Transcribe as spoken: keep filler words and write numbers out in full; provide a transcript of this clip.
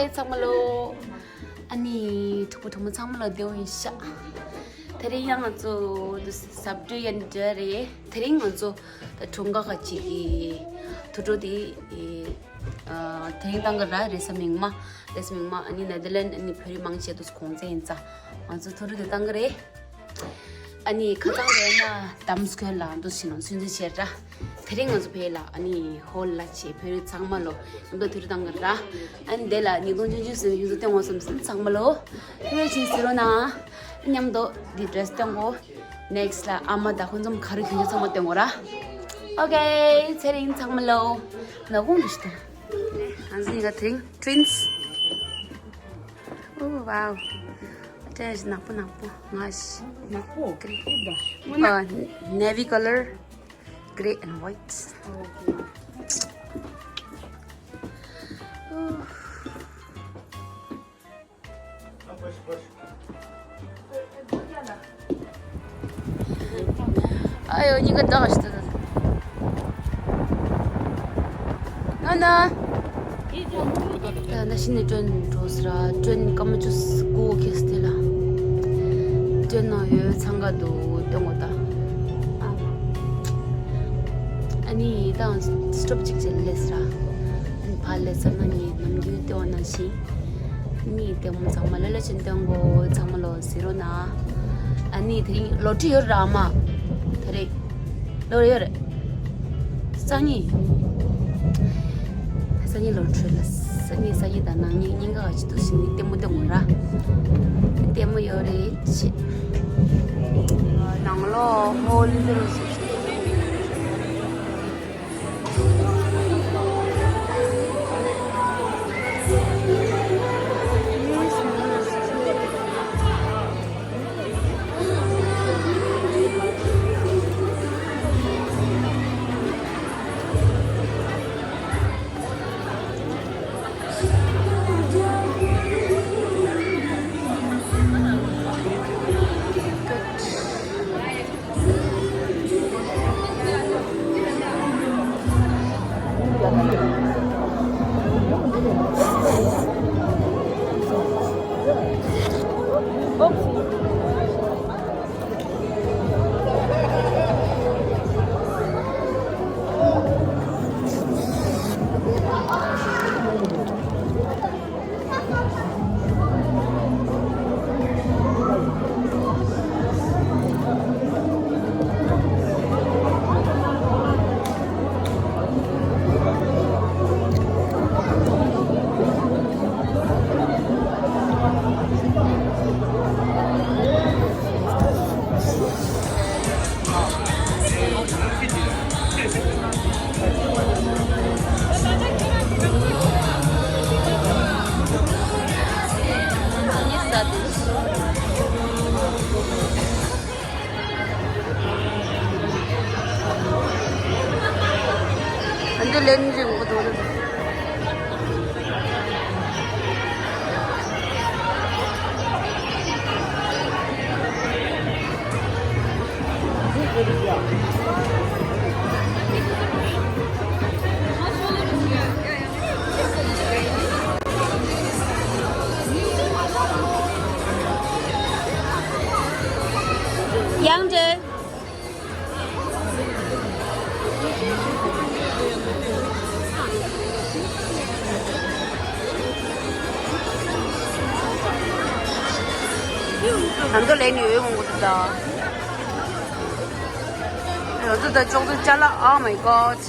ཚང་མ་ལོ། ཨ་ནི་གྲོགས་པོ་གྲོགས་མོ་ཚང་མ་ལོ་བདེ་པོ་ཡིན་ཤག་དེ་རིང་ཡང་ང་ཚོ་འདུག་ཟབ་སྦྲུལ་ཡན་འདྲ་རེད། དེ་རིང་ང་ཚོ་ད་གྲོང་ཁ་ཁ་ཅིག་གི་ཐུག་འཕྲད་དེ་དེ་རིང་བཏང་གི་ར། རེས་གཟའ་མིག་དམར། རེས་གཟའ་མིག་དམར། ཨ་ནི་ནེ་དར་ལེན་ཨ་ནི་བོད་རིགས་མང་ཆེ་འདུག་གུང་སེང་ཡིན་ཙང་ང་ཚོ་ཐུག་འཕྲད་དེ་བཏང་གི་རེད། ཨ་ནི་ཁ་སང་རེད་ན་ཌམ་སི་ཁུ་ཝེར་ལ་འདུག་ཕྱིན་ནོ་ཚུན་ཚོད་བྱས་ར། དེ་རིང་ང་ཚོ་ཕེ་ལ་ཨ་ནི་ཧོལ་ལ་ཆེ་བོད་རིགས་ཚང་མ་ལོ་ང་ཚོ་ཐུག་འཕྲད་བཏང་གི་ར། ཨ་ནི་དེ་ལ་ཉིས་སྟོང་བཅུ་བཅུ་ཟེར་བའི་ཡུལ་དུ་བསྟན་འོང་བསམ་སོང་། ཚང་མ་ལོ་ཕེ་ཕེ་ཕྱིན་ཟེར་རོ་ན་མཉམ་དུ་འདི་ཌི་རེ་སི་བསྟན་གོ། ནེག་སི་ལ་ཨ་མ་དང་ཁོང་ཚོ་ག་རེ་གྱོན་ཆ་ཚང་མ་བསྟན་གོ་ར། ཨོ་ཀེ། ཚེ་རིང་ཚང་མ་ལོ་ན་གོང་དུ་ཤི་ཏོ། ཨང་ཟིན་ག་ཐིང་ཊུ་ཝིན་སི། ཨོ་ཝའོ། ཏྲེ་ཞི་ནག་པོ་ནག་པོ་ང་ཞི། ནག་པོ་ཀི་རེ། ཨི་ད། ཨ་ནེ་ཝི་ཀ་ལར། Grey and white. ཨ་ཡོ་གཉིས་ཀ་ད་ག་ཞིག་ད། ང་ན། ད་ན་ཤི་ནས་ཏྲེན་འགྲོ་ཟེར་ར། ཏྲེན་སྐར་མ་བཅུ་དགུ་ཁེལ་སྟེ་ལ། ཏྲེན་ནང་ཡོད་འཚང་ཁ་འདུག་སྟོན་གོ་ད། ཨ་ནི་ད་སི་ཊོབ་གཅིག་ཅིག་སླེབས་ཟེར་ར། ཕར་སླེབས་ཙམ་ན་ནི་ནམ་རྒྱུན་ལྟེ་བ་ནང་བཞིན། ནི་ལྟད་མོ་ཚང་མ་ལ་ལ་ཅན་སྟོན་གོ། ཚང་མ་ལོ་ཟེར་རོ་ན། ཨ་ནི་དེ་རིང་ལོ་ཊི་རི་ཡོད་ར་ཨ་མ། དེ་རིང་ལོ་ཊི་རི་ཡོད་རེད། སང་ཉིན། སང་ཉིན་ལོ་ཊི་རི་ལ། སང་ཉིན་སང་ཉིན་དང་གནངས་ཉིན་གཉིས་ཀ་ག་ཅི་འདུག་ཞིག་ནི་ལྟད་མོ་ལྟད་མོ་ར། ལྟད་མོ་ཡོད་རེད་ཅེས། ནང་ལོགས་ཧོལ་འདིར། ཨ་འདི་ལན་རིང་པོ་འདུག་ཡང་འདྲེ། ང་ཚོ་ལས་ནི་འོས་མང་པོ་འདུག་ད། ང་ཚོ་ད་ཅོག་ཙེ་ཅ་ལག Oh my God.